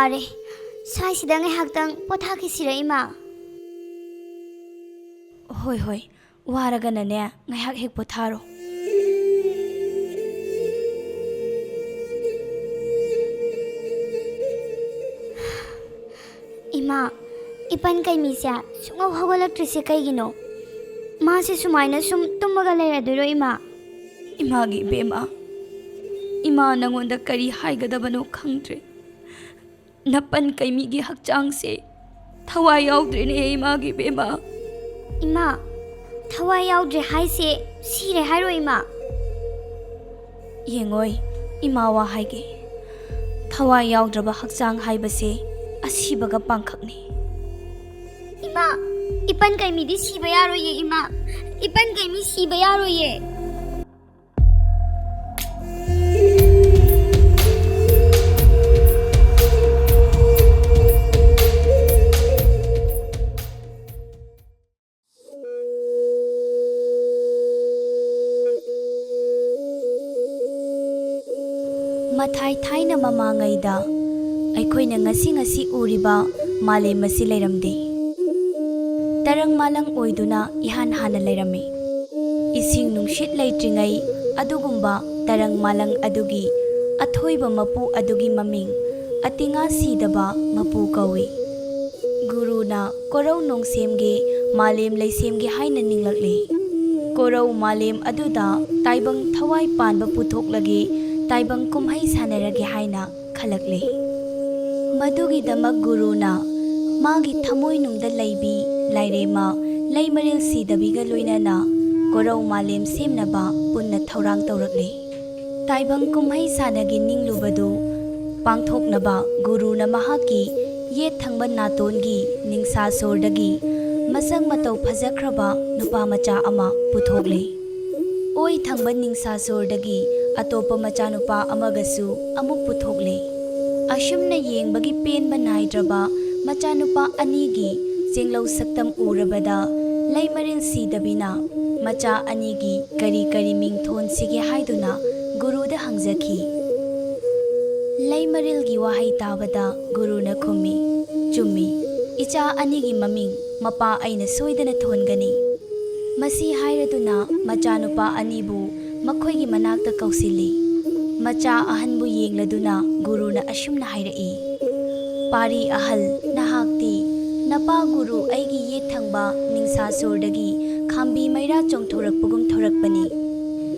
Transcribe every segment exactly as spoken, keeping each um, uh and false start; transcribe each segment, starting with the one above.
ꯌꯥꯔꯦ, ꯁ꯭ꯋꯥꯏꯁꯤꯗ ꯉꯥꯏꯍꯥꯛꯇꯪ ꯄꯣꯊꯥꯈꯤꯁꯤꯔ, ꯏꯃꯥ? ꯍꯣꯏ, ꯍꯣꯏ, ꯋꯥꯔꯒꯅꯅꯦ, ꯉꯥꯏꯍꯥꯛ ꯍꯦꯛ ꯄꯣꯊꯥꯔꯣ꯫ ꯏꯃꯥ, ꯏꯄꯟ ꯀꯩꯃꯤꯁꯦ ꯁꯨꯡꯍꯧ ꯍꯧꯒꯠꯂꯛꯇ꯭ꯔꯤꯁꯦ ꯀꯩꯒꯤꯅꯣ? ꯃꯥꯁꯦ ꯁꯨꯃꯥꯏꯅ ꯁꯨꯝ ꯇꯨꯝꯃꯒ ꯂꯩꯔꯗꯣꯏꯔꯣ, ꯏꯃꯥ? ꯏꯃꯥꯒꯤ ꯏꯕꯦꯝꯃ, ꯏꯃꯥ ꯅꯉꯣꯟꯗ ꯀꯔꯤ ꯍꯥꯏꯒꯗꯕꯅꯣ ꯈꯪꯗ꯭ꯔꯦ꯫ ꯅꯄꯟ ꯀꯩꯃꯤꯒꯤ ꯍꯛꯆꯥꯡꯁꯦ ꯊꯋꯥꯏ ꯌꯥꯎꯗ꯭ꯔꯦꯅꯦ, ꯏꯃꯥꯒꯤ ꯏꯕꯦꯝꯃ꯫ ꯏꯃꯥ, ꯊꯋꯥꯏ ꯌꯥꯎꯗ꯭ꯔꯦ ꯍꯥꯏꯁꯦ ꯁꯤꯔꯦ ꯍꯥꯏꯔꯣ, ꯏꯃꯥ? ꯌꯦꯡꯉꯣꯏ, ꯏꯃꯥ ꯋꯥ ꯍꯥꯏꯒꯦ꯫ ꯊꯋꯥꯏ ꯌꯥꯎꯗ꯭ꯔꯕ ꯍꯛꯆꯥꯡ ꯍꯥꯏꯕꯁꯦ ꯑꯁꯤꯕꯒ ꯄꯥꯡꯈꯛꯅꯤ꯫ ꯏꯃꯥ, ꯏꯄꯟ ꯀꯩꯃꯤꯗꯤ ꯁꯤꯕ ꯌꯥꯔꯣꯏꯌꯦ, ꯏꯃꯥ꯫ ꯏꯄꯟ ꯀꯩꯃꯤ ꯁꯤꯕ ꯌꯥꯔꯣꯏꯌꯦ꯫ ꯃꯊꯥꯏ ꯊꯥꯏꯅ ꯃꯃꯥꯡꯉꯩꯗ ꯑꯩꯈꯣꯏꯅ ꯉꯁꯤ ꯉꯁꯤ ꯎꯔꯤꯕ ꯃꯥꯂꯦꯝ ꯑꯁꯤ ꯂꯩꯔꯝꯗꯦ꯫ ꯇꯔꯪ ꯃꯥꯂꯪ ꯑꯣꯏꯗꯨꯅ ꯏꯍꯥꯟ ꯍꯥꯟꯅ ꯂꯩꯔꯝꯃꯤ꯫ ꯏꯁꯤꯡ ꯅꯨꯡꯁꯤꯠ ꯂꯩꯇ꯭ꯔꯤꯉꯩ ꯑꯗꯨꯒꯨꯝꯕ ꯇꯔꯪ ꯃꯥꯂꯪ ꯑꯗꯨꯒꯤ ꯑꯊꯣꯏꯕ ꯃꯄꯨ ꯑꯗꯨꯒꯤ ꯃꯃꯤꯡ ꯑꯇꯤꯉꯥ ꯁꯤꯗꯕ ꯃꯄꯨ ꯀꯧꯏ꯫ ꯒꯨꯔꯨꯅ ꯀꯣꯔꯧ ꯅꯣꯡꯁꯦꯝꯒꯤ ꯃꯥꯂꯦꯝ ꯂꯩꯁꯦꯝꯒꯦ ꯍꯥꯏꯅ ꯅꯤꯡꯂꯛꯂꯤ꯫ ꯀꯣꯔꯧ ꯃꯥꯂꯦꯝ ꯑꯗꯨꯗ ꯇꯥꯏꯕꯪ ꯊꯋꯥꯏ ꯄꯥꯟꯕ ꯄꯨꯊꯣꯛꯂꯒꯦ, ꯇꯥꯏꯕꯪ ꯀꯨꯝꯍꯩ ꯁꯥꯟꯅꯔꯒꯦ ꯍꯥꯏꯅ ꯈꯜꯂꯛꯂꯤ꯫ ꯃꯗꯨꯒꯤꯗꯃꯛ ꯒꯨꯔꯨꯅ ꯃꯥꯒꯤ ꯊꯃꯣꯏꯅꯨꯡꯗ ꯂꯩꯕꯤ ꯂꯥꯏꯔꯦꯝꯃ ꯂꯩꯃꯔꯦꯜ ꯁꯤꯗꯕꯤꯒ ꯂꯣꯏꯅꯅ ꯀꯣꯔꯧ ꯃꯥꯂꯦꯝ ꯁꯦꯝꯅꯕ ꯄꯨꯟꯅ ꯊꯧꯔꯥꯡ ꯇꯧꯔꯛꯂꯤ꯫ ꯇꯥꯏꯕꯪ ꯀꯨꯝꯍꯩ ꯁꯥꯟꯅꯒꯦ ꯅꯤꯡꯂꯨꯕꯗꯨ ꯄꯥꯡꯊꯣꯛꯅꯕ ꯒꯨꯔꯨꯅ ꯃꯍꯥꯛꯀꯤ ꯌꯦꯠ ꯊꯪꯕ ꯅꯥꯇꯣꯟꯒꯤ ꯅꯤꯡꯁꯥ ꯁꯣꯔꯗꯒꯤ ꯃꯁꯛ ꯃꯇꯧ ꯐꯖꯈ꯭ꯔꯕ ꯅꯨꯄꯥ ꯃꯆꯥ ꯑꯃ ꯄꯨꯊꯣꯛꯂꯦ꯫ ꯑꯣꯏ ꯊꯪꯕ ꯅꯤꯡꯁꯥ ꯁꯣꯔꯗꯒꯤ ꯑꯇꯣꯞꯄ ꯃꯆꯥꯅꯨꯄꯥ ꯑꯃꯒꯁꯨ ꯑꯃꯨꯛ ꯄꯨꯊꯣꯛꯂꯦ꯫ ꯑꯁꯨꯝꯅ ꯌꯦꯡꯕꯒꯤ ꯄꯦꯟꯕ ꯅꯥꯏꯗ꯭ꯔꯕ ꯃꯆꯥꯅꯨꯄꯥ ꯑꯅꯤꯒꯤ ꯆꯦꯡꯂꯧ ꯁꯛꯇꯝ ꯎꯔꯕꯗ ꯂꯩꯃꯔꯦꯜ ꯁꯤꯗꯕꯤꯅ ꯃꯆꯥ ꯑꯅꯤꯒꯤ ꯀꯔꯤ ꯀꯔꯤ ꯃꯤꯡ ꯊꯣꯟꯁꯤꯒꯦ ꯍꯥꯏꯗꯨꯅ ꯒꯨꯔꯨꯗ ꯍꯪꯖꯈꯤ꯫ ꯂꯩꯃꯔꯦꯜꯒꯤ ꯋꯥꯍꯩ ꯇꯥꯕꯗ ꯒꯨꯔꯨꯅ ꯈꯨꯝꯃꯤ, "ꯆꯨꯝꯃꯤ, ꯏꯆꯥ ꯑꯅꯤꯒꯤ ꯃꯃꯤꯡ ꯃꯄꯥ ꯑꯩꯅ ꯁꯣꯏꯗꯅ ꯊꯣꯟꯒꯅꯤ"꯫ ꯃꯁꯤ ꯍꯥꯏꯔꯗꯨꯅ ꯃꯆꯥꯅꯨꯄꯥ ꯑꯅꯤꯕꯨ ꯃꯈꯣꯏꯒꯤ ꯃꯅꯥꯛꯇ ꯀꯧꯁꯤꯜꯂꯤ꯫ ꯃꯆꯥ ꯑꯍꯟꯕꯨ ꯌꯦꯡꯂꯗꯨꯅ ꯒꯨꯔꯨꯅ ꯑꯁꯨꯝꯅ ꯍꯥꯏꯔꯛꯏ, "ꯄꯥꯔꯤ ꯑꯍꯜ, ꯅꯍꯥꯛꯇꯤ ꯅꯄꯥ ꯒꯨꯔꯨ ꯑꯩꯒꯤ ꯌꯦꯠ ꯊꯪꯕ ꯅꯤꯡꯁꯥꯁꯨꯔꯗꯒꯤ ꯈꯥꯝꯕꯤ ꯃꯩꯔꯥ ꯆꯣꯡꯊꯣꯔꯛꯄꯒꯨꯝ ꯊꯣꯔꯛꯄꯅꯤ꯫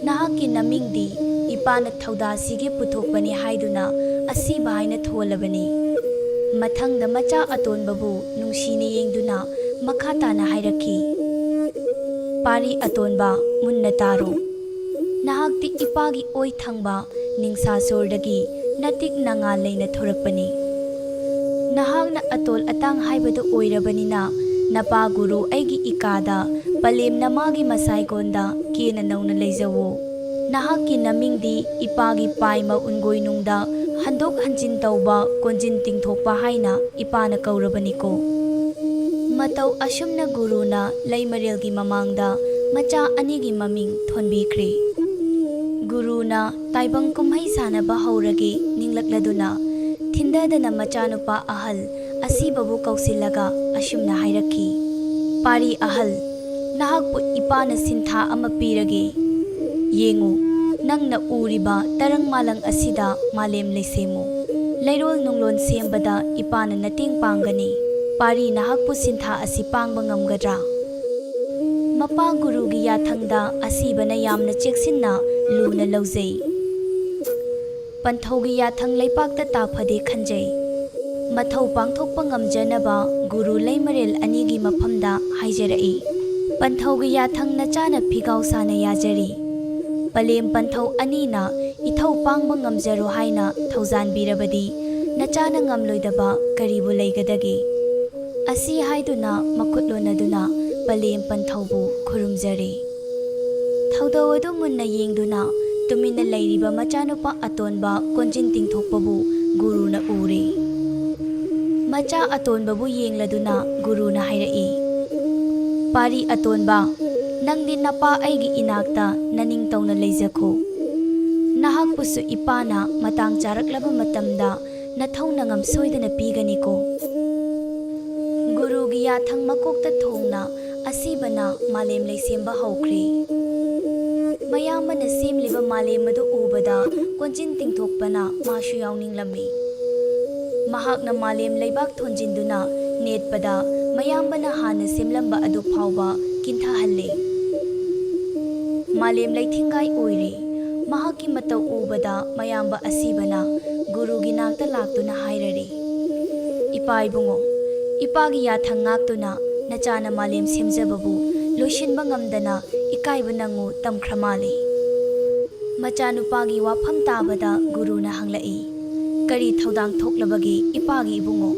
ꯅꯍꯥꯛꯀꯤ ꯅꯃꯤꯡꯗꯤ ꯏꯄꯥꯅ ꯊꯧꯗꯥꯁꯤꯒꯤ ꯄꯨꯊꯣꯛꯄꯅꯤ ꯍꯥꯏꯗꯨꯅ ꯑꯁꯤꯕ ꯍꯥꯏꯅ ꯊꯣꯜꯂꯕꯅꯤ"꯫ ꯃꯊꯪꯗ ꯃꯆꯥ ꯑꯇꯣꯟꯕꯕꯨ ꯅꯨꯡꯁꯤꯅ ꯌꯦꯡꯗꯨꯅ ꯃꯈꯥ ꯇꯥꯅ ꯍꯥꯏꯔꯛꯈꯤ, "ꯄꯥꯔꯤ ꯑꯇꯣꯟꯕ, ꯃꯨꯟꯅ ꯇꯥꯔꯣ꯫ ꯅꯍꯥꯛꯇꯤ ꯏꯄꯥꯒꯤ ꯑꯣꯏ ꯊꯪꯕ ꯅꯤꯡꯁꯥꯁꯣꯔꯗꯒꯤ ꯅꯇꯤꯛ ꯅꯉꯥꯜ ꯂꯩꯅ ꯊꯣꯔꯛꯄꯅꯤ꯫ ꯅꯍꯥꯛꯅ ꯑꯇꯣꯜ ꯑꯇꯥꯡ ꯍꯥꯏꯕꯗꯨ ꯑꯣꯏꯔꯕꯅꯤꯅ, ꯅꯄꯥ ꯒꯨꯔꯨ ꯑꯩꯒꯤ ꯏꯀꯥꯗ ꯄꯂꯦꯝꯅ ꯃꯥꯒꯤ ꯃꯁꯥꯏꯒꯣꯟꯗ ꯀꯦꯅ ꯅꯧꯅ ꯂꯩꯖꯧꯋꯣ꯫ ꯅꯍꯥꯛꯀꯤ ꯅꯃꯤꯡꯗꯤ ꯏꯄꯥꯒꯤ ꯄꯥꯏꯃ ꯎꯟꯒꯣꯏꯅꯨꯡꯗ ꯍꯟꯗꯣꯛ ꯍꯟꯖꯤꯟ ꯇꯧꯕ ꯀꯣꯟꯖꯤꯟ ꯇꯤꯡꯊꯣꯛꯄ ꯍꯥꯏꯅ ꯏꯄꯥꯅ ꯀꯧꯔꯕꯅꯤꯀꯣ"꯫ ꯃꯇꯧ ꯑꯁꯨꯝꯅ ꯒꯨꯔꯨꯅ ꯂꯩꯃꯔꯦꯜꯒꯤ ꯃꯃꯥꯡꯗ ꯃꯆꯥ ꯑꯅꯤꯒꯤ ꯃꯃꯤꯡ ꯊꯣꯟꯕꯤꯈ꯭ꯔꯦ꯫ ꯒꯨꯔꯨꯅ ꯇꯥꯏꯕꯪ ꯀꯨꯝꯍꯩ ꯁꯥꯟꯅꯕ ꯍꯧꯔꯒꯦ ꯅꯤꯡꯂꯛꯂꯗꯨꯅ ꯊꯤꯟꯗꯗꯅ ꯃꯆꯥꯅꯨꯄꯥ ꯑꯍꯜ ꯑꯁꯤꯕꯕꯨ ꯀꯧꯁꯤꯜꯂꯒ ꯑꯁꯨꯝꯅ ꯍꯥꯏꯔꯛꯈꯤ, "ꯄꯥꯔꯤ ꯑꯍꯜ, ꯅꯍꯥꯛꯄꯨ ꯏꯄꯥꯅ ꯁꯤꯟꯊꯥ ꯑꯃ ꯄꯤꯔꯒꯦ꯫ ꯌꯦꯡꯉꯨ, ꯅꯪꯅ ꯎꯔꯤꯕ ꯇꯔꯪ ꯃꯥꯂꯪ ꯑꯁꯤꯗ ꯃꯥꯂꯦꯝ ꯂꯩꯁꯦꯝꯃꯨ꯫ ꯂꯩꯔꯣꯜ ꯅꯨꯡꯂꯣꯟ ꯁꯦꯝꯕꯗ ꯏꯄꯥꯅ ꯅꯇꯦꯡ ꯄꯥꯡꯒꯅꯤ꯫ ꯄꯥꯔꯤ ꯅꯍꯥꯛꯄꯨ ꯁꯤꯟꯊꯥ ꯑꯁꯤ ꯄꯥꯡꯕ ꯉꯝꯒꯗ꯭ꯔꯥ?" ꯃꯄꯥ ꯒꯨꯔꯨꯒꯤ ꯌꯥꯊꯪꯗ ꯑꯁꯤꯕꯅ ꯌꯥꯝꯅ ꯆꯦꯛꯁꯤꯟꯅ ꯂꯨꯅ ꯂꯧꯖꯩ꯫ ꯄꯟꯊꯧꯒꯤ ꯌꯥꯊꯪ ꯂꯩꯄꯥꯛꯇ ꯇꯥꯐꯗꯦ ꯈꯟꯖꯩ꯫ ꯃꯊꯧ ꯄꯥꯡꯊꯣꯛꯄ ꯉꯝꯖꯅꯕ ꯒꯨꯔꯨ ꯂꯩꯃꯔꯦꯜ ꯑꯅꯤꯒꯤ ꯃꯐꯝꯗ ꯍꯥꯏꯖꯔꯛꯏ, ꯄꯟꯊꯧꯒꯤ ꯌꯥꯊꯪ ꯅꯆꯥꯅ ꯐꯤꯒꯥꯎ ꯁꯥꯅ ꯌꯥꯖꯔꯤ꯫ ꯄꯂꯦꯝ ꯄꯟꯊꯧ ꯑꯅꯤꯅ ꯏꯊꯧ ꯄꯥꯡꯕ ꯉꯝꯖꯔꯣ ꯍꯥꯏꯅ ꯊꯧꯖꯥꯟꯕꯤꯔꯕꯗꯤ ꯅꯆꯥꯅ ꯉꯝꯂꯣꯏꯗꯕ ꯀꯔꯤꯕꯨ ꯂꯩꯒꯗꯒꯦ? ꯑꯁꯤ ꯍꯥꯏꯗꯨꯅ ꯃꯈꯨꯠ ꯂꯣꯟꯅꯗꯨꯅ ꯄꯂꯦꯝ ꯄꯟꯊꯧꯕꯨ ꯈꯨꯔꯨꯝꯖꯔꯤ꯫ ꯊꯧꯗꯧ ꯑꯗꯨ ꯃꯨꯟꯅ ꯌꯦꯡꯗꯨꯅ ꯇꯨꯃꯤꯟꯅ ꯂꯩꯔꯤꯕ ꯃꯆꯥꯅꯨꯄꯥ ꯑꯇꯣꯟꯕ ꯀꯣꯟꯖꯤꯟ ꯇꯤꯡꯊꯣꯛꯄꯕꯨ ꯒꯨꯔꯨꯅ ꯎꯔꯦ꯫ ꯃꯆꯥ ꯑꯇꯣꯟꯕꯕꯨ ꯌꯦꯡꯂꯗꯨꯅ ꯒꯨꯔꯨꯅ ꯍꯥꯏꯔꯛꯏ, "ꯄꯥꯔꯤ ꯑꯇꯣꯟꯕ, ꯅꯪꯗꯤ ꯅꯄꯥ ꯑꯩꯒꯤ ꯏꯅꯥꯛꯇ ꯅꯅꯤꯡꯇꯧꯅ ꯂꯩꯖꯈꯣ꯫ ꯅꯍꯥꯛꯄꯨꯁꯨ ꯏꯄꯥꯅ ꯃꯇꯥꯡ ꯆꯥꯔꯛꯂꯕ ꯃꯇꯝꯗ ꯅꯊꯧꯅꯉꯝ ꯁꯣꯏꯗꯅ ꯄꯤꯒꯅꯤꯀꯣ꯫ ꯒꯨꯔꯨꯒꯤ ꯌꯥꯊꯪ ꯃꯀꯣꯛꯇ ꯊꯣꯡꯅ ꯑꯁꯤꯕꯅ ꯃꯥꯂꯦꯝ ꯂꯩꯁꯦꯝꯕ ꯍꯧꯈ꯭ꯔꯦ꯫ ꯃꯌꯥꯝꯕꯅ ꯁꯦꯝꯂꯤꯕ ꯃꯥꯂꯦꯝ ꯑꯗꯨ ꯎꯕꯗ ꯀꯣꯟꯖꯤꯟ ꯇꯤꯡꯊꯣꯛꯄꯅ ꯃꯥꯁꯨ ꯌꯥꯎꯅꯤꯡꯂꯝꯃꯤ꯫ ꯃꯍꯥꯛꯅ ꯃꯥꯂꯦꯝ ꯂꯩꯕꯥꯛ ꯊꯣꯟꯖꯤꯟꯗꯨꯅ ꯅꯦꯠꯄꯗ ꯃꯌꯥꯝꯕꯅ ꯍꯥꯟꯅ ꯁꯦꯝꯂꯝꯕ ꯑꯗꯨ ꯐꯥꯎꯕ ꯀꯤꯟꯊꯍꯜꯂꯦ꯫ ꯃꯥꯂꯦꯝ ꯂꯩꯊꯤꯡꯒꯥꯏ ꯑꯣꯏꯔꯦ꯫ ꯃꯍꯥꯛꯀꯤ ꯃꯇꯧ ꯎꯕꯗ ꯃꯌꯥꯝꯕ ꯑꯁꯤꯕꯅ ꯒꯨꯔꯨꯒꯤ ꯅꯥꯛꯇ ꯂꯥꯛꯇꯨꯅ ꯍꯥꯏꯔꯔꯦ, "ꯏꯄꯥ ꯏꯕꯨꯡꯉꯣ, ꯏꯄꯥꯒꯤ ꯌꯥꯊꯪ ꯉꯥꯛꯇꯨꯅ ꯅꯆꯥꯅ ꯃꯥꯂꯦꯝ ꯁꯦꯝꯖꯕꯕꯨ ꯂꯣꯏꯁꯤꯟꯕ ꯉꯝꯗꯅ ꯏꯀꯥꯏꯕ ꯅꯪꯉꯨ ꯇꯝꯈ꯭ꯔ ꯃꯥꯜꯂꯦ꯫" ꯃꯆꯥꯅꯨꯄꯥꯒꯤ ꯋꯥꯐꯝ ꯇꯥꯕꯗ ꯒꯨꯔꯨꯅ ꯍꯪꯂꯛꯏ, "ꯀꯔꯤ ꯊꯧꯗꯥꯡ ꯊꯣꯛꯂꯕꯒꯦ ꯏꯄꯥꯒꯤ ꯏꯕꯨꯡꯉꯣ?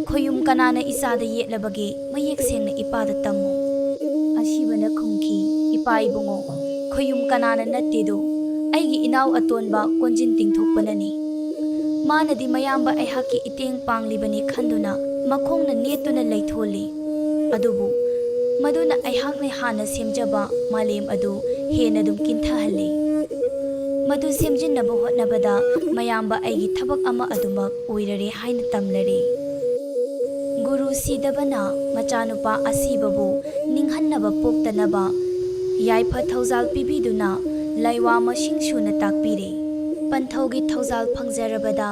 ꯈꯣꯌꯨꯝ ꯀꯅꯥꯅ ꯏꯆꯥꯗ ꯌꯦꯠꯂꯕꯒꯦ? ꯃꯌꯦꯛ ꯁꯦꯡꯅ ꯏꯄꯥꯗ ꯇꯝꯃꯨ꯫" ꯑꯁꯤꯕꯅ ꯈꯨꯝꯈꯤ, "ꯏꯄꯥ ꯏꯕꯨꯡꯉꯣ, ꯈꯣꯌꯨꯝ ꯀꯅꯥꯅ ꯅꯠꯇꯦꯗꯣ? ꯑꯩꯒꯤ ꯏꯅꯥꯎ ꯑꯇꯣꯟꯕ ꯀꯣꯟꯖꯤꯟ ꯇꯤꯡꯊꯣꯛꯄꯅꯅꯤ꯫ ꯃꯥꯅꯗꯤ ꯃꯌꯥꯝꯕ ꯑꯩꯍꯥꯛꯀꯤ ꯏꯇꯦꯡ ꯄꯥꯡꯂꯤꯕꯅꯤ ꯈꯟꯗꯨꯅ ꯃꯈꯣꯡꯅ ꯅꯦꯠꯇꯨꯅ ꯂꯩꯊꯣꯜꯂꯤ꯫ ꯑꯗꯨꯕꯨ ꯃꯗꯨꯅ ꯑꯩꯍꯥꯛꯅ ꯍꯥꯟꯅ ꯁꯦꯝꯖꯕ ꯃꯥꯂꯦꯝ ꯑꯗꯨ ꯍꯦꯟꯅ ꯑꯗꯨꯝ ꯀꯤꯟꯊꯍꯜꯂꯤ꯫ ꯃꯗꯨ ꯁꯦꯝꯖꯤꯟꯅꯕ ꯍꯣꯠꯅꯕꯗ ꯃꯌꯥꯝꯕ ꯑꯩꯒꯤ ꯊꯕꯛ ꯑꯃ ꯑꯗꯨꯃꯛ ꯑꯣꯏꯔꯔꯦ ꯍꯥꯏꯅ ꯇꯝꯂꯔꯦ꯫" ꯒꯨꯔꯨ ꯁꯤꯗꯕꯅ ꯃꯆꯥꯅꯨꯄꯥ ꯑꯁꯤꯕꯕꯨ ꯅꯤꯡꯍꯟꯅꯕ ꯄꯣꯛꯇꯅꯕ ꯌꯥꯏꯐ ꯊꯧꯖꯥꯜ ꯄꯤꯕꯤꯗꯨꯅ ꯂꯥꯏꯋꯥ ꯃꯁꯤꯡ ꯁꯨꯅ ꯇꯥꯛꯄꯤꯔꯦ꯫ ꯄꯟꯊꯧꯒꯤ ꯊꯧꯖꯥꯜ ꯐꯪꯖꯔꯕꯗ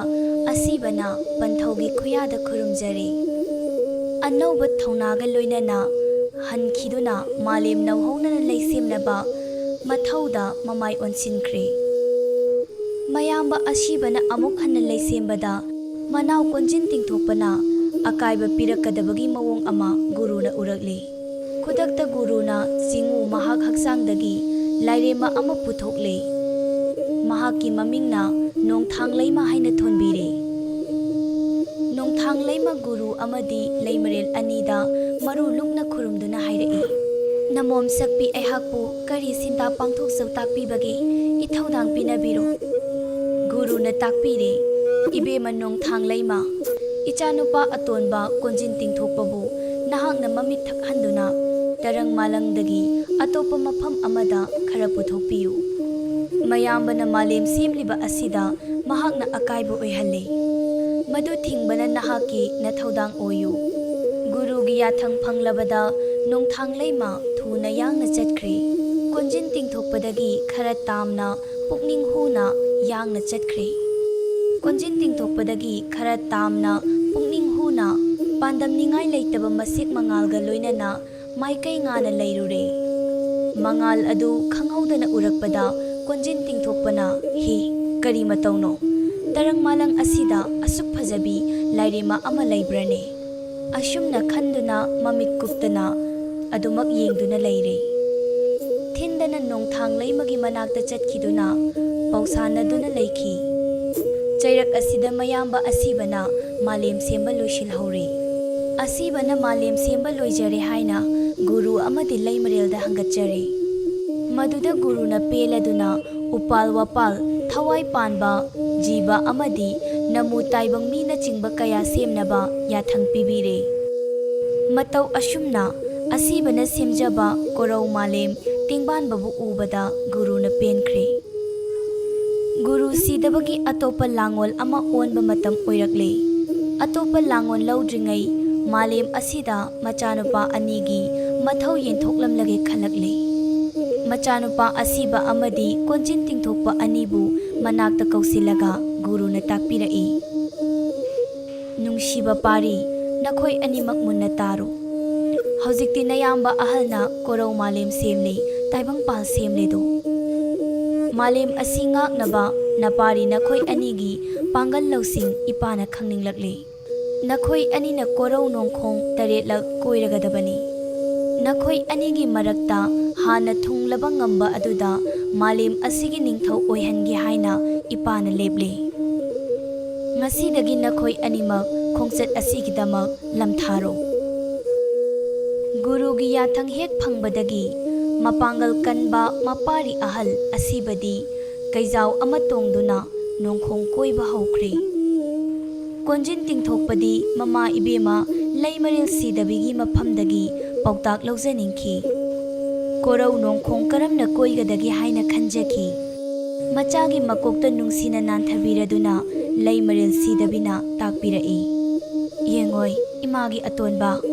ꯑꯁꯤꯕꯅ ꯄꯟꯊꯧꯒꯤ ꯈꯨꯌꯥꯗ ꯈꯨꯔꯨꯝꯖꯔꯦ꯫ ꯑꯅꯧꯕ ꯊꯧꯅꯥꯒ ꯂꯣꯏꯅꯅ ꯍꯟꯈꯤꯗꯨꯅ ꯃꯥꯂꯦꯝ ꯅꯧꯍꯧꯅꯅ ꯂꯩꯁꯦꯝꯅꯕ ꯃꯊꯧꯗ ꯃꯃꯥꯏ ꯑꯣꯟꯁꯤꯟꯈ꯭ꯔꯦ꯫ ꯃꯌꯥꯝꯕ ꯑꯁꯤꯕꯅ ꯑꯃꯨꯛ ꯍꯟꯅ ꯂꯩꯁꯦꯝꯕꯗ ꯃꯅꯥꯎ ꯀꯣꯟꯖꯤꯟ ꯇꯤꯡꯊꯣꯛꯄꯅ ꯑꯀꯥꯏꯕ ꯄꯤꯔꯛꯀꯗꯕꯒꯤ ꯃꯑꯣꯡ ꯑꯃ ꯒꯨꯔꯨꯅ ꯎꯔꯛꯂꯦ꯫ ꯈꯨꯗꯛꯇ ꯒꯨꯔꯨꯅ ꯆꯤꯡꯉꯨ ꯃꯍꯥꯛ ꯍꯛꯆꯥꯡꯗꯒꯤ ꯂꯥꯏꯔꯦꯝꯃ ꯑꯃ ꯄꯨꯊꯣꯛꯂꯦ꯫ ꯃꯍꯥꯛꯀꯤ ꯃꯃꯤꯡꯅ ꯅꯣꯡꯊꯥꯡ ꯂꯩꯃ ꯍꯥꯏꯅ ꯊꯣꯟꯕꯤꯔꯦ꯫ ꯅꯣꯡꯊꯥꯡ ꯂꯩꯃ ꯒꯨꯔꯨ ꯑꯃꯗꯤ ꯂꯩꯃꯔꯦꯜ ꯑꯅꯤꯗ ꯃꯔꯨ ꯂꯨꯛꯅ ꯈꯨꯔꯨꯝꯗꯨꯅ ꯍꯥꯏꯔꯛꯏ, "ꯅꯃꯣꯝ ꯁꯛꯄꯤ ꯑꯩꯍꯥꯛꯄꯨ ꯀꯔꯤ ꯁꯤꯟꯊꯥ ꯄꯥꯡꯊꯣꯛꯆꯧ ꯇꯥꯛꯄꯤꯕꯒꯦ? ꯏꯊꯧꯗꯥꯡ ꯄꯤꯅꯕꯤꯔꯣ꯫" ꯒꯨꯔꯨꯅ ꯇꯥꯛꯄꯤꯔꯦ, "ꯏꯕꯦꯝꯃ ꯅꯣꯡꯊꯥꯡ ꯂꯩꯃ, ꯏꯆꯥꯅꯨꯄꯥ ꯑꯇꯣꯟꯕ ꯀꯣꯟꯖꯤꯟ ꯇꯤꯡꯊꯣꯛꯄꯕꯨ ꯅꯍꯥꯛꯅ ꯃꯃꯤꯠ ꯊꯛꯍꯟꯗꯨꯅ ꯇꯔꯪ ꯃꯥꯂꯪꯗꯒꯤ ꯑꯇꯣꯞꯄ ꯃꯐꯝ ꯑꯃꯗ ꯈꯔ ꯄꯨꯊꯣꯛꯄꯤꯌꯨ꯫ ꯃꯌꯥꯝꯕꯅ ꯃꯥꯂꯦꯝ ꯁꯦꯝꯂꯤꯕ ꯑꯁꯤꯗ ꯃꯍꯥꯛꯅ ꯑꯀꯥꯏꯕ ꯑꯣꯏꯍꯜꯂꯤ꯫ ꯃꯗꯨ ꯊꯤꯡꯕꯅ ꯅꯍꯥꯛꯀꯤ ꯅꯊꯧꯗꯥꯡ ꯑꯣꯏꯌꯨ꯫ ꯒꯨꯔꯨꯒꯤ ꯌꯥꯊꯪ ꯐꯪꯂꯕꯗ ꯅꯣꯡꯊꯥꯡ ꯂꯩꯃ ꯊꯨꯅ ꯌꯥꯡꯅ ꯆꯠꯈ꯭ꯔꯦ꯫ ꯀꯣꯟꯖꯤꯟ ꯇꯤꯡꯊꯣꯛꯄꯗꯒꯤ ꯈꯔ ꯇꯥꯝꯅ ꯄꯨꯛꯅꯤꯡ ꯍꯨꯅ ꯌꯥꯡꯅ ꯆꯠꯈ꯭ꯔꯦ꯫ ꯀꯣꯟꯖꯤꯟ ꯇꯤꯡꯊꯣꯛꯄꯗꯒꯤ ꯈꯔ ꯇꯥꯝꯅ ꯄꯨꯛꯅꯤꯡ ꯍꯨꯅ ꯄꯥꯟꯗꯝꯅꯤꯉꯥꯏ ꯂꯩꯇꯕ ꯃꯁꯦꯛ ꯃꯉꯥꯜꯒ ꯂꯣꯏꯅꯅ ꯃꯥꯏꯀꯩ ꯉꯥꯅ ꯂꯩꯔꯨꯔꯦ꯫ ꯃꯉꯥꯜ ꯑꯗꯨ ꯈꯪꯍꯧꯗꯅ ꯎꯔꯛꯄꯗ ꯀꯣꯟꯖꯤꯟ ꯇꯤꯡꯊꯣꯛꯄꯅ, "ꯍꯤ, ꯀꯔꯤ ꯃꯇꯧꯅꯣ? ꯇꯔꯪ ꯃꯥꯂꯪ ꯑꯁꯤꯗ ꯑꯁꯨꯛ ꯐꯖꯕꯤ ꯂꯥꯏꯔꯦꯝꯃ ꯑꯃ ꯂꯩꯕ꯭ꯔꯅꯦ?" ꯑꯁꯨꯝꯅ ꯈꯟꯗꯨꯅ ꯃꯃꯤꯠ ꯀꯨꯞꯇꯅ ꯑꯗꯨꯃꯛ ꯌꯦꯡꯗꯨꯅ ꯂꯩꯔꯦ꯫ ꯊꯤꯟꯗꯅ ꯅꯣꯡꯊꯥꯡ ꯂꯩꯃꯒꯤ ꯃꯅꯥꯛꯇ ꯆꯠꯈꯤꯗꯨꯅ ꯄꯥꯎꯁꯥꯟꯅꯗꯨꯅ ꯂꯩꯈꯤ꯫ ꯆꯩꯔꯛ ꯑꯁꯤꯗ ꯃꯌꯥꯝꯕ ꯑꯁꯤꯕꯅ ꯃꯥꯂꯦꯝ ꯁꯦꯝꯕ ꯂꯣꯏꯁꯤꯜꯍꯧꯔꯦ꯫ ꯑꯁꯤꯕꯅ ꯃꯥꯂꯦꯝ ꯁꯦꯝꯕ ꯂꯣꯏꯖꯔꯦ ꯍꯥꯏꯅ ꯒꯨꯔꯨ ꯑꯃꯗꯤ ꯂꯩꯃꯔꯦꯜꯗ ꯍꯪꯒꯠꯆꯔꯦ꯫ ꯃꯗꯨꯗ ꯒꯨꯔꯨꯅ ꯄꯦꯜꯂꯗꯨꯅ ꯎꯄꯥꯜ ꯋꯥꯄꯥꯜ, ꯊꯋꯥꯏ ꯄꯥꯟꯕ ꯖꯤꯕ ꯑꯃꯗꯤ ꯅꯃꯨ ꯇꯥꯏꯕꯪ ꯃꯤꯅꯆꯤꯡꯕ ꯀꯌꯥ ꯁꯦꯝꯅꯕ ꯌꯥꯊꯪ ꯄꯤꯕꯤꯔꯦ꯫ ꯃꯇꯧ ꯑꯁꯨꯝꯅ ꯑꯁꯤꯕꯅ ꯁꯦꯝꯖꯕ ꯀꯣꯔꯧ ꯃꯥꯂꯦꯝ ꯇꯦꯡꯕꯥꯟꯕꯕꯨ ꯎꯕꯗ ꯒꯨꯔꯨꯅ ꯄꯦꯟꯈ꯭ꯔꯦ꯫ ꯒꯨꯔꯨ ꯁꯤꯗꯕꯒꯤ ꯑꯇꯣꯞꯄ ꯂꯥꯡꯑꯣꯜ ꯑꯃ ꯑꯣꯟꯕ ꯃꯇꯝ ꯑꯣꯏꯔꯛꯂꯦ꯫ ꯑꯇꯣꯞꯄ ꯂꯥꯡꯑꯣꯜ ꯂꯧꯗ꯭ꯔꯤꯉꯩ ꯃꯥꯂꯦꯝ ꯑꯁꯤꯗ ꯃꯆꯥꯅꯨꯄꯥ ꯑꯅꯤꯒꯤ ꯃꯊꯧ ꯌꯦꯟꯊꯣꯛꯂꯝꯂꯒꯦ ꯈꯜꯂꯛꯂꯦ꯫ ꯃꯆꯥꯅꯨꯄꯥ ꯑꯁꯤꯕ ꯑꯃꯗꯤ ꯀꯣꯟꯖꯤꯟ ꯇꯤꯡꯊꯣꯛꯄ ꯑꯅꯤꯕꯨ ꯃꯅꯥꯛꯇ ꯀꯧꯁꯤꯜꯂꯒ ꯒꯨꯔꯨꯅ ꯇꯥꯛꯄꯤꯔꯛꯏ, "ꯅꯨꯡꯁꯤꯕ ꯄꯥꯔꯤ, ꯅꯈꯣꯏ ꯑꯅꯤꯃꯛ ꯃꯨꯟꯅ ꯇꯥꯔꯣ꯫ ꯍꯧꯖꯤꯛꯇꯤ ꯅꯌꯥꯝꯕ ꯑꯍꯜꯅ ꯀꯣꯔꯧ ꯃꯥꯂꯦꯝ ꯁꯦꯝꯂꯦ, ꯇꯥꯏꯕꯪꯄꯥꯜ ꯁꯦꯝꯂꯦꯗꯣ꯫ ꯃꯥꯂꯦꯝ ꯑꯁꯤ ꯉꯥꯛꯅꯕ ꯅꯄꯥꯔꯤ ꯅꯈꯣꯏ ꯑꯅꯤꯒꯤ ꯄꯥꯡꯒꯜ ꯂꯧꯁꯤꯡ ꯏꯄꯥꯅ ꯈꯪꯅꯤꯡꯂꯛꯂꯦ꯫ ꯅꯈꯣꯏ ꯑꯅꯤꯅ ꯀꯣꯔꯧ ꯅꯣꯡꯈꯣꯡ ꯇꯔꯦꯠꯂꯛ ꯀꯣꯏꯔꯒꯗꯕꯅꯤ꯫ ꯅꯈꯣꯏ ꯑꯅꯤꯒꯤ ꯃꯔꯛꯇ ꯍꯥꯟꯅ ꯊꯨꯡꯂꯕ ꯉꯝꯕ ꯑꯗꯨꯗ ꯃꯥꯂꯦꯝ ꯑꯁꯤꯒꯤ ꯅꯤꯡꯊꯧ ꯑꯣꯏꯍꯟꯒꯦ ꯍꯥꯏꯅ ꯏꯄꯥꯅ ꯂꯦꯞꯂꯦ꯫ ꯉꯁꯤꯗꯒꯤ ꯅꯈꯣꯏ ꯑꯅꯤꯃꯛ ꯈꯣꯡꯆꯠ ꯑꯁꯤꯒꯤꯗꯃꯛ ꯂꯝꯊꯥꯔꯣ꯫" ꯒꯨꯔꯨꯒꯤ ꯌꯥꯊꯪ ꯍꯦꯛ ꯐꯪꯕꯗꯒꯤ ꯃꯄꯥꯡꯒꯜ ꯀꯟꯕ ꯃꯄꯥꯔꯤ ꯑꯍꯜ ꯑꯁꯤꯕꯗꯤ ꯀꯩꯖꯥꯎ ꯑꯃ ꯇꯣꯡꯗꯨꯅ ꯅꯣꯡꯈꯣꯡ ꯀꯣꯏꯕ ꯍꯧꯈ꯭ꯔꯦ꯫ ꯀꯣꯟꯖꯤꯟ ꯇꯤꯡꯊꯣꯛꯄꯗꯤ ꯃꯃꯥ ꯏꯕꯦꯝꯃ ꯂꯩꯃꯔꯦꯜ ꯁꯤꯗꯕꯤꯒꯤ ꯃꯐꯝꯗꯒꯤ ꯄꯥꯎꯇꯥꯛ ꯂꯧꯖꯅꯤꯡꯈꯤ꯫ ꯀꯣꯔꯧ ꯅꯣꯡꯈꯣꯡ ꯀꯔꯝꯅ ꯀꯣꯏꯒꯗꯒꯦ ꯍꯥꯏꯅ ꯈꯟꯖꯈꯤ꯫ ꯃꯆꯥꯒꯤ ꯃꯀꯣꯛꯇ ꯅꯨꯡꯁꯤꯅ ꯅꯥꯟꯊꯕꯤꯔꯗꯨꯅ ꯂꯩꯃꯔꯦꯜ ꯁꯤꯗꯕꯤꯅ ꯇꯥꯛꯄꯤꯔꯛꯏ꯫ ꯌꯦꯡꯉꯣꯏ, ꯏꯃꯥꯒꯤ ꯑꯇꯣꯟꯕ,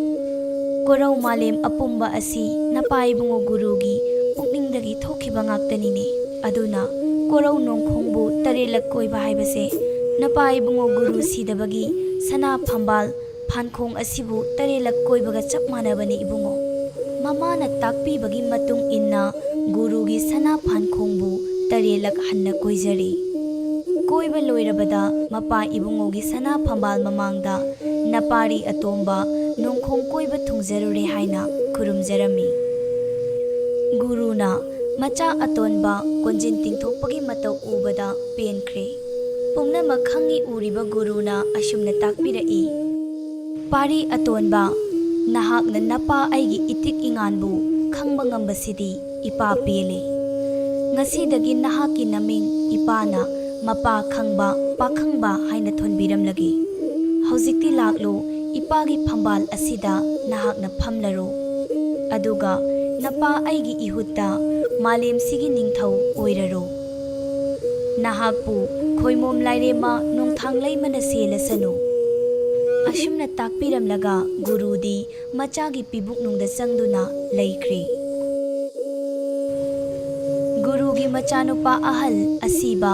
ꯀꯣꯔꯧ ꯃꯥꯂꯦꯝ ꯑꯄꯨꯝꯕ ꯑꯁꯤ ꯅꯄꯥ ꯏꯕꯨꯡꯉꯣ ꯒꯨꯔꯨꯒꯤ ꯄꯨꯛꯅꯤꯡꯗꯒꯤ ꯊꯣꯛꯈꯤꯕ ꯉꯥꯛꯇꯅꯤꯅꯦ꯫ ꯑꯗꯨꯅ ꯀꯣꯔꯧ ꯅꯣꯡꯈꯣꯡꯕꯨ ꯇꯔꯦꯠꯂꯛ ꯀꯣꯏꯕ ꯍꯥꯏꯕꯁꯦ ꯅꯄꯥ ꯏꯕꯨꯡꯉꯣ ꯒꯨꯔꯨ ꯁꯤꯗꯕꯒꯤ ꯁꯅꯥ ꯐꯝꯕꯥꯜ ꯐꯥꯟꯈꯣꯡ ꯑꯁꯤꯕꯨ ꯇꯔꯦꯠꯂꯛ ꯀꯣꯏꯕꯒ ꯆꯞ ꯃꯥꯟꯅꯕꯅꯤ ꯏꯕꯨꯡꯉꯣ꯫ ꯃꯃꯥꯅ ꯇꯥꯛꯄꯤꯕꯒꯤ ꯃꯇꯨꯡ ꯏꯟꯅ ꯒꯨꯔꯨꯒꯤ ꯁꯅꯥ ꯐꯥꯟꯈꯣꯡꯕꯨ ꯇꯔꯦꯠꯂꯛ ꯍꯟꯅ ꯀꯣꯏꯖꯔꯤ꯫ ꯀꯣꯏꯕ ꯂꯣꯏꯔꯕꯗ ꯃꯄꯥ ꯏꯕꯨꯡꯉꯣꯒꯤ ꯁꯅꯥ ꯐꯝꯕꯥꯜ ꯃꯃꯥꯡꯗ ꯅꯄꯥꯔꯤ ꯑꯇꯣꯝꯕ ꯅꯣꯡꯈꯣꯡ ꯀꯣꯏꯕ ꯊꯨꯡꯖꯔꯨꯔꯦ ꯍꯥꯏꯅ ꯈꯨꯔꯨꯝꯖꯔꯝꯃꯤ꯫ ꯒꯨꯔꯨꯅ ꯃꯆꯥ ꯑꯇꯣꯟꯕ ꯀꯣꯟꯖꯤꯟ ꯇꯤꯡꯊꯣꯛꯄꯒꯤ ꯃꯇꯧ ꯎꯕꯗ ꯄꯦꯟꯈ꯭ꯔꯦ꯫ ꯄꯨꯝꯅꯃꯛ ꯈꯪꯏ ꯎꯔꯤꯕ ꯒꯨꯔꯨꯅ ꯑꯁꯨꯝꯅ ꯇꯥꯛꯄꯤꯔꯛꯏ, "ꯄꯥꯔꯤ ꯑꯇꯣꯟꯕ, ꯅꯍꯥꯛꯅ ꯅꯄꯥ ꯑꯩꯒꯤ ꯏꯇꯤꯛ ꯏꯉꯥꯟꯕꯨ ꯈꯪꯕ ꯉꯝꯕꯁꯤꯗꯤ ꯏꯄꯥ ꯄꯦꯜꯂꯦ꯫ ꯉꯁꯤꯗꯒꯤ ꯅꯍꯥꯛꯀꯤ ꯅꯃꯤꯡ ꯏꯄꯥꯅ ꯃꯄꯥ ꯈꯪꯕ, ꯄꯥꯈꯪꯕ ꯍꯥꯏꯅ ꯊꯣꯟꯕꯤꯔꯝꯂꯒꯦ꯫ ꯍꯧꯖꯤꯛꯇꯤ ꯂꯥꯛꯂꯣ, ꯏꯄꯥꯒꯤ ꯐꯝꯕꯥꯜ ꯑꯁꯤꯗ ꯅꯍꯥꯛꯅ ꯐꯝꯂꯔꯣ꯫ ꯑꯗꯨꯒ ꯅꯄꯥ ꯑꯩꯒꯤ ꯏꯍꯨꯠꯇ ꯃꯥꯂꯦꯝꯁꯤꯒꯤ ꯅꯤꯡꯊꯧ ꯑꯣꯏꯔꯔꯣ꯫ ꯅꯍꯥꯛꯄꯨ ꯈꯣꯏꯃꯣꯝ ꯂꯥꯏꯔꯦꯝꯃ ꯅꯣꯡꯊꯥꯡ ꯂꯩꯃꯅ ꯁꯦꯜꯂꯁꯅꯨ꯫" ꯑꯁꯨꯝꯅ ꯇꯥꯛꯄꯤꯔꯝꯂꯒ ꯒꯨꯔꯨꯗꯤ ꯃꯆꯥꯒꯤ ꯄꯤꯕꯨꯛꯅꯨꯡꯗ ꯆꯪꯗꯨꯅ ꯂꯩꯈ꯭ꯔꯦ꯫ ꯒꯨꯔꯨꯒꯤ ꯃꯆꯥꯅꯨꯄꯥ ꯑꯍꯜ ꯑꯁꯤꯕ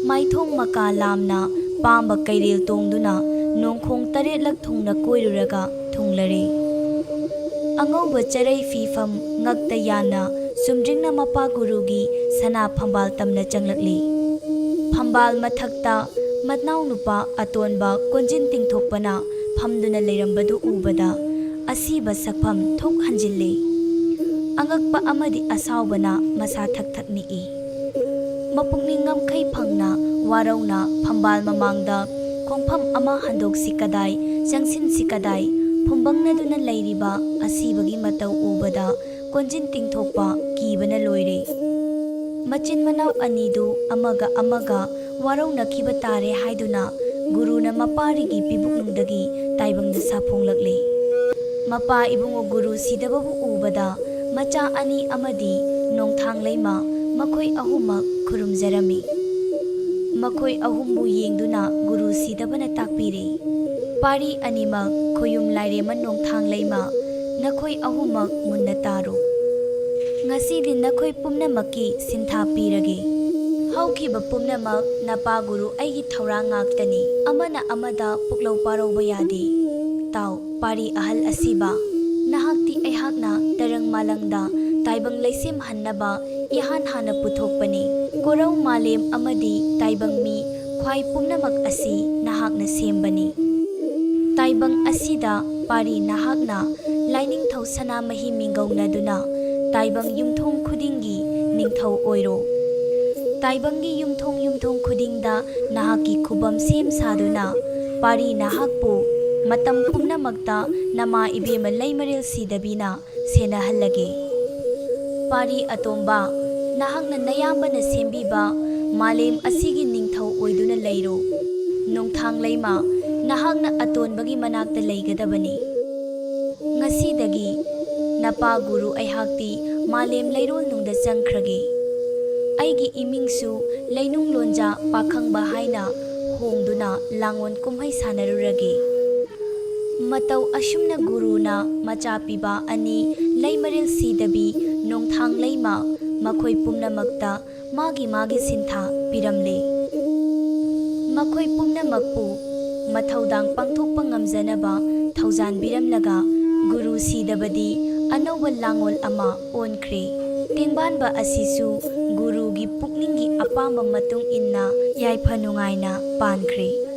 ꯃꯥꯏꯊꯣꯡ ꯃꯀꯥ ꯂꯥꯝꯅ ꯄꯥꯝꯕ ꯀꯩꯔꯦꯜ ꯇꯣꯡꯗꯨꯅ ꯅꯣꯡꯈꯣꯡ ꯇꯔꯦꯠꯂꯛ ꯊꯨꯡꯅ ꯀꯣꯏꯔꯨꯔꯒ ꯊꯨꯡꯂꯔꯦ꯫ ꯑꯉꯧꯕ ꯆꯔꯩ ꯐꯤꯐꯝ ꯉꯛꯇ ꯌꯥꯟꯅ ꯆꯨꯝꯗ꯭ꯔꯤꯡꯅ ꯃꯄꯥ ꯒꯨꯔꯨꯒꯤ ꯁꯅꯥ ꯐꯝꯕꯥꯜ ꯇꯝꯅ ꯆꯪꯂꯛꯂꯤ꯫ ꯐꯝꯕꯥꯜ ꯃꯊꯛꯇ ꯃꯅꯥꯎꯅꯨꯄꯥ ꯑꯇꯣꯟꯕ ꯀꯣꯟꯖꯤꯟ ꯇꯤꯡꯊꯣꯛꯄꯅ ꯐꯝꯗꯨꯅ ꯂꯩꯔꯝꯕꯗꯨ ꯎꯕꯗ ꯑꯁꯤꯕ ꯁꯛꯐꯝ ꯊꯣꯛ ꯍꯟꯖꯤꯜꯂꯤ꯫ ꯑꯉꯛꯄ ꯑꯃꯗꯤ ꯑꯁꯥꯎꯕꯅ ꯃꯁꯥ ꯊꯛ ꯊꯛ ꯅꯤꯛꯏ꯫ ꯃꯄꯨꯛꯅꯤꯡ ꯉꯝꯈꯩ ꯐꯪꯅ ꯋꯥꯔꯧꯅ ꯐꯝꯕꯥꯜ ꯃꯃꯥꯡꯗ ꯈꯣꯡꯐꯝ ꯑꯃ ꯍꯟꯗꯣꯛꯁꯤ ꯀꯗꯥꯏ, ꯆꯪꯁꯤꯟꯁꯤ ꯀꯗꯥꯏ ꯐꯨꯝꯕꯪꯅꯗꯨꯅ ꯂꯩꯔꯤꯕ ꯑꯁꯤꯕꯒꯤ ꯃꯇꯧ ꯎꯕꯗ ꯀꯣꯟꯖꯤꯟ ꯇꯤꯡꯊꯣꯛꯄ ꯀꯤꯕꯅ ꯂꯣꯏꯔꯦ꯫ ꯃꯆꯤꯟ ꯃꯅꯥꯎ ꯑꯅꯤꯗꯨ ꯑꯃꯒ ꯑꯃꯒ ꯋꯥꯔꯧꯅꯈꯤꯕ ꯇꯥꯔꯦ ꯍꯥꯏꯗꯨꯅ ꯒꯨꯔꯨꯅ ꯃꯄꯥꯔꯤꯒꯤ ꯄꯤꯕꯨꯛꯅꯨꯡꯗꯒꯤ ꯇꯥꯏꯕꯪꯗ ꯁꯥꯐꯣꯡꯂꯛꯂꯦ꯫ ꯃꯄꯥ ꯏꯕꯨꯡꯉꯣ ꯒꯨꯔꯨ ꯁꯤꯗꯕꯕꯨ ꯎꯕꯗ ꯃꯆꯥ ꯑꯅꯤ ꯑꯃꯗꯤ ꯅꯣꯡꯊꯥꯡ ꯂꯩꯃ ꯃꯈꯣꯏ ꯑꯍꯨꯝꯃꯛ ꯈꯨꯔꯨꯝꯖꯔꯝꯃꯤ꯫ ꯃꯈꯣꯏ ꯑꯍꯨꯝꯕꯨ ꯌꯦꯡꯗꯨꯅ ꯒꯨꯔꯨ ꯁꯤꯗꯕꯅ ꯇꯥꯛꯄꯤꯔꯦ, "ꯄꯥꯔꯤ ꯑꯅꯤꯃꯛ ꯈꯣꯌꯨꯝ ꯂꯥꯏꯔꯦꯝꯃ ꯅꯣꯡꯊꯥꯡ ꯂꯩꯃ, ꯅꯈꯣꯏ ꯑꯍꯨꯝꯃꯛ ꯃꯨꯟꯅ ꯇꯥꯔꯨ꯫ ꯉꯁꯤꯗꯤ ꯅꯈꯣꯏ ꯄꯨꯝꯅꯃꯛꯀꯤ ꯁꯤꯟꯊꯥ ꯄꯤꯔꯒꯦ꯫ ꯍꯧꯈꯤꯕ ꯄꯨꯝꯅꯃꯛ ꯅꯄꯥ ꯒꯨꯔꯨ ꯑꯩꯒꯤ ꯊꯧꯔꯥꯡ ꯉꯥꯛꯇꯅꯤ꯫ ꯑꯃꯅ ꯑꯃꯗ ꯄꯨꯛꯂꯧ ꯄꯥꯔꯧꯕ ꯌꯥꯗꯦ꯫ ꯇꯥꯎ, ꯄꯥꯔꯤ ꯑꯍꯜ ꯑꯁꯤꯕ, ꯅꯍꯥꯛꯇꯤ ꯑꯩꯍꯥꯛꯅ ꯇꯔꯪ ꯃꯥꯂꯪꯗ ꯇꯥꯏꯕꯪ ꯂꯩꯁꯦꯝꯍꯟꯅꯕ ꯏꯍꯥꯟ ꯍꯥꯟꯅ ꯄꯨꯊꯣꯛꯄꯅꯤ꯫ ꯀꯣꯔꯧ ꯃꯥꯂꯦꯝ ꯑꯃꯗꯤ ꯇꯥꯏꯕꯪ ꯃꯤ ꯈ꯭ꯋꯥꯏ ꯄꯨꯝꯅꯃꯛ ꯑꯁꯤ ꯅꯍꯥꯛꯅ ꯁꯦꯝꯕꯅꯤ꯫ ꯇꯥꯏꯕꯪ ꯑꯁꯤꯗ ꯄꯥꯔꯤ ꯅꯍꯥꯛꯅ ꯂꯥꯏꯅꯤꯡꯊꯧ ꯁꯅꯥꯃꯍꯤ ꯃꯤꯡꯒꯧꯅꯗꯨꯅ ꯇꯥꯏꯕꯪ ꯌꯨꯝꯊꯣꯡ ꯈꯨꯗꯤꯡꯒꯤ ꯅꯤꯡꯊꯧ ꯑꯣꯏꯔꯣ꯫ ꯇꯥꯏꯕꯪꯒꯤ ꯌꯨꯝꯊꯣꯡ ꯌꯨꯝꯊꯣꯡ ꯈꯨꯗꯤꯡꯗ ꯅꯍꯥꯛꯀꯤ ꯈꯨꯕꯝ ꯁꯦꯝ ꯁꯥꯗꯨꯅ ꯄꯥꯔꯤ ꯅꯍꯥꯛꯄꯨ ꯃꯇꯝ ꯄꯨꯝꯅꯃꯛꯇ ꯅꯃꯥ ꯏꯕꯦꯝꯃ ꯂꯩꯃꯔꯦꯜ ꯁꯤꯗꯕꯤꯅ ꯁꯦꯟꯅꯍꯜꯂꯒꯦ꯫ ꯄꯥꯔꯤ ꯑꯇꯣꯝꯕ, ꯅꯍꯥꯛꯅ ꯅꯌꯥꯝꯕꯅ ꯁꯦꯝꯕꯤꯕ ꯃꯥꯂꯦꯝ ꯑꯁꯤꯒꯤ ꯅꯤꯡꯊꯧ ꯑꯣꯏꯗꯨꯅ ꯂꯩꯔꯣ꯫ ꯅꯣꯡꯊꯥꯡ ꯂꯩꯃ, ꯅꯍꯥꯛꯅ ꯑꯇꯣꯟꯕꯒꯤ ꯃꯅꯥꯛꯇ ꯂꯩꯒꯗꯕꯅꯤ꯫ ꯉꯁꯤꯗꯒꯤ ꯅꯄꯥ ꯒꯨꯔꯨ ꯑꯩꯍꯥꯛꯇꯤ ꯃꯥꯂꯦꯝ ꯂꯩꯔꯣꯜꯅꯨꯡꯗ ꯆꯪꯈ꯭ꯔꯒꯦ꯫ ꯑꯩꯒꯤ ꯏꯃꯤꯡꯁꯨ ꯂꯩꯅꯨꯡ ꯂꯣꯟꯖꯥ ꯄꯥꯈꯪꯕ ꯍꯥꯏꯅ ꯍꯣꯡꯗꯨꯅ ꯂꯥꯡꯑꯣꯟ ꯀꯨꯝꯍꯩ ꯁꯥꯟꯅꯔꯨꯔꯒꯦ"꯫ ꯃꯇꯧ ꯑꯁꯨꯝꯅ ꯒꯨꯔꯨꯅ ꯃꯆꯥ ꯄꯤꯕ ꯑꯅꯤ, ꯂꯩꯃꯔꯦꯜ ꯁꯤꯗꯕꯤ, ꯅꯣꯡꯊꯥꯡ ꯂꯩꯃ, ꯃꯈꯣꯏ ꯄꯨꯝꯅꯃꯛꯇ ꯃꯥꯒꯤ ꯃꯥꯒꯤ ꯁꯤꯟꯊꯥ ꯄꯤꯔꯝꯂꯦ꯫ ꯃꯈꯣꯏ ꯄꯨꯝꯅꯃꯛꯄꯨ ꯃꯊꯧꯗꯥꯡ ꯄꯥꯡꯊꯣꯛꯄ ꯉꯝꯖꯅꯕ ꯊꯧꯖꯥꯟꯕꯤꯔꯝꯂꯒ ꯒꯨꯔꯨ ꯁꯤꯗꯕꯗꯤ ꯑꯅꯧꯕ ꯂꯥꯡꯑꯣꯜ ꯑꯃ ꯑꯣꯟꯈ꯭ꯔꯦ꯫ ꯇꯦꯡꯕꯥꯟꯕ ꯑꯁꯤꯁꯨ ꯒꯨꯔꯨꯒꯤ ꯄꯨꯛꯅꯤꯡꯒꯤ ꯑꯄꯥꯝꯕ ꯃꯇꯨꯡ ꯏꯟꯅ ꯌꯥꯏꯐ ꯅꯨꯡꯉꯥꯏꯅ ꯄꯥꯟꯈ꯭ꯔꯦ꯫